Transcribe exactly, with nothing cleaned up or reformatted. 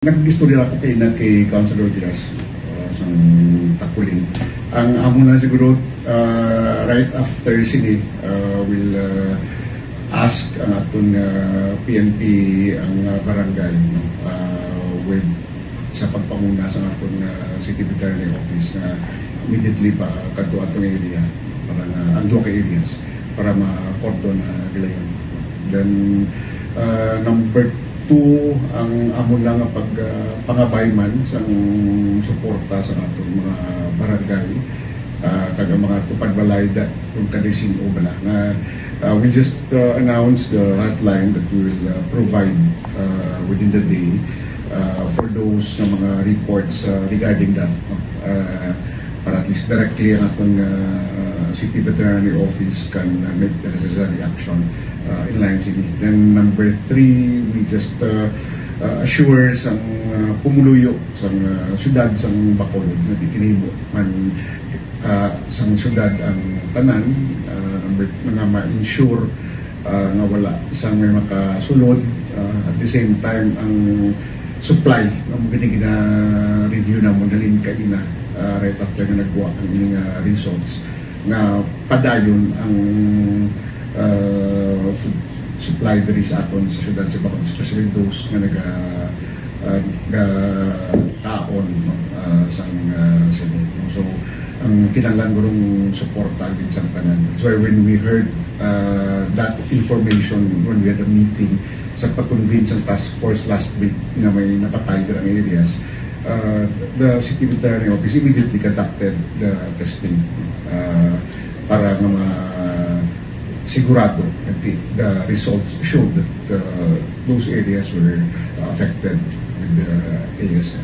Nag-istorya ako kay na kay Councilor Diaz, uh, sang Takuling. Ang amo na siguro, uh, right after sini, uh, will, uh, ask ang aton, uh, P N P ang, uh, barangay, no? Uh, with sa pagpanguna sa aton, uh, city veterinary office na immediately pa kadto atong area para na ang duha ka areas para ma-cordon na gilayon. Then, uh, number two, ang amo lang nga pag, uh, pangabay man sang suporta sa atong mga barangay, uh, kag ang mga tupad balay da, kung kanisin o bala nga, uh, we just, uh, announce the hotline that we will, uh, provide, uh, within the day, uh, for those na mga reports, uh, regarding that, no? Uh, para at least directly ang aton, uh, city veterinary office can, uh, make the necessary action, uh, in line sini. Then number three, we just, uh, uh, assure sang, uh, pumuluyo sang, uh, syudad sang Bacolod nga di kinahimo man, uh, sang syudad ang tanan, uh, number, nga ma-ensure, uh, nga wala sang may makasulod. Uh, at the same time, ang supply nga mo gini gina-review na mo nalin kaina, uh, right after nga nagwa ang ining, uh, results nga padayon ang, uh, food supply diri sa aton sa syudad sa Bacolod, especially those nga naga, uh, ga-, kaon, no, uh, sang, uh, sunod, no? So, ang kinahanglan gurong suporta gid sang tanan. That's why when we heard, uh, that information, when we had a meeting sa pag-convene sa task force last week nga may napatay dira nga areas, uh, the city veterinary office immediately conducted the testing, uh, para nga ma-, sigurado that the, the results showed that, uh, those areas were, uh, affected with the A S F.